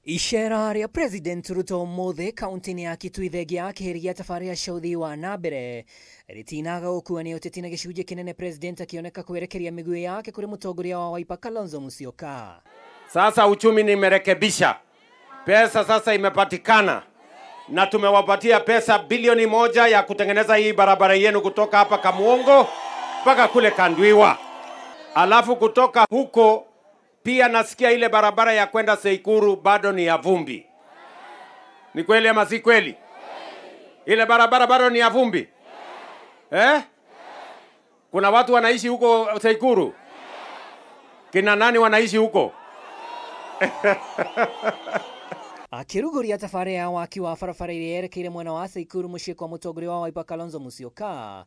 Icera rĩa President Ruto ũmũthĩ kaunti-inĩ ya Kitui thengia ya kĩhĩri tabarĩra cia ũthii wa na mbere rĩtinaga gũkua nĩ ũteti na gĩcunjĩ kĩnene President akĩoneka kwerekeria mĩguĩ yake kũrĩ mũtongoria wa Wiper Kalonzo Musyoka. Sasa uchumi nimerekebisha, pesa sasa imepatikana na tumewapatia pesa bilioni 1 ya kutengeneza hii barabara yenu kutoka hapa Kamuongo mpaka kule Kandwiwa. Alafu kutoka huko pia nasikia ile barabara ya kwenda Seikuru bado ni ya vumbi. Ni kweli ama si kweli? Ile barabara bado ni ya vumbi? Eh? Kuna watu wanaishi huko Seikuru? Kina nani wanaishi huko? Akiruguria tabarĩra ya waki wa barabara ĩrĩa yerekeire mwena wa Seikuru mũciĩ kwa mũtongoria wa Wiper Kalonzo Musyoka,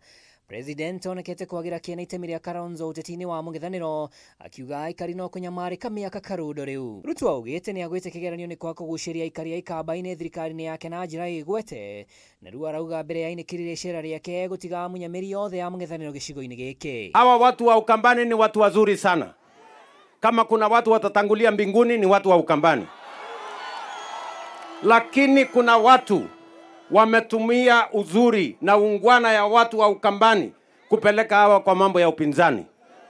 President onekete kwagira kĩene itemi rĩa Kalonzo ũteti-inĩ wa mũng'ethanĩro, akiuga aikari no kũnyamarĩka mĩaka karundo rĩu. Ruto augĩte nĩagwĩte kĩgeranio nĩ kwaga kũgucĩria aikari a ikamba-inĩ thirikari-inĩ yake na njĩra ĩgwete, na rĩu arauga mbere ya ainĩkĩrire icera rĩake gũtiga mũnyamĩri yothe ya mũng'ethanĩro gĩcigo-inĩ gĩkĩ. Hawa watu wa Ukambani ni watu wazuri sana. Kama kuna watu watatangulia mbinguni ni watu wa Ukambani. Lakini kuna watu wametumia uzuri na ungwana ya watu wa Ukambani kupeleka hawa kwa mambo ya upinzani.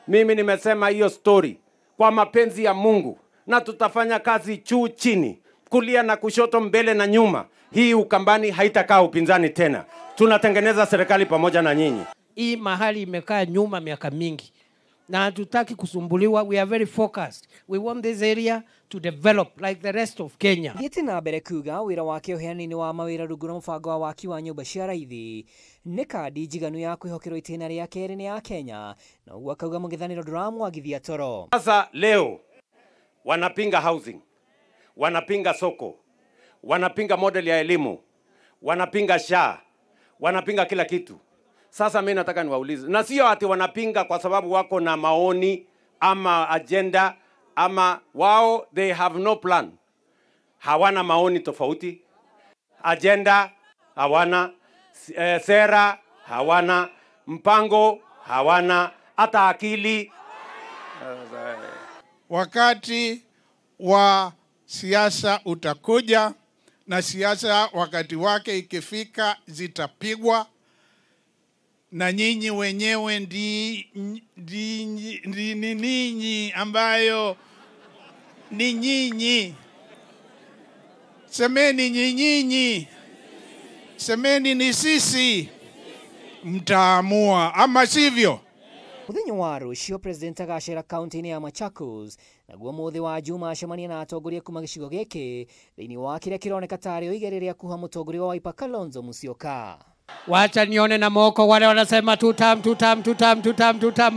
Mimi nimesema hiyo story kwa mapenzi ya Mungu, na tutafanya kazi juu chini, kulia na kushoto, mbele na nyuma. Hii Ukambani haitakaa upinzani tena. Tunatengeneza serikali pamoja na nyinyi. Hii mahali imekaa nyuma miaka mingi na hatutaki kusumbuliwa. We are very focused. We want this area to develop like the rest of Kenya. Thiĩte na mbere kuga wĩra wake ũheani-inĩ wa mawĩra rungu rwa mũbango wa waki wa nyũmba cia raithi nĩ kandi njiganu ya kwĩhokerwo itĩna rĩa kerĩ nĩ ya Kenya, na ũguo akauga mũng'ethanĩro ndũramwagithia toro. Sasa leo wanapinga housing, wanapinga soko, wanapinga model ya elimu, wanapinga SHA, wanapinga kila kitu. Sasa mimi nataka niwaulize, na sio ati wanapinga kwa sababu wako na maoni ama agenda ama wao, they have no plan. Hawana maoni tofauti, agenda hawana, sera hawana, mpango hawana, hata akili. Wakati wa siasa utakuja, na siasa wakati wake ikifika zitapigwa, na nyinyi wenyewe ndi ninyi ambayo ni nyinyi. Semeni nyinyi, semeni ni sisi, mtaamua ama sivyo. Mũthenya wa rũciũ President agacera kaunti-inĩ ya Machakos, naguo mũthĩ wa Juma acemania na atongoria kuma gĩcigo gĩkĩ thĩinĩ wa kĩrĩa kĩroneka tarĩ oigĩrĩra rĩa kuha mũtongoria wa Wiper Kalonzo Musyoka. Wacha nione na moko wale wanasema tutam tutam tutam tutam tutam.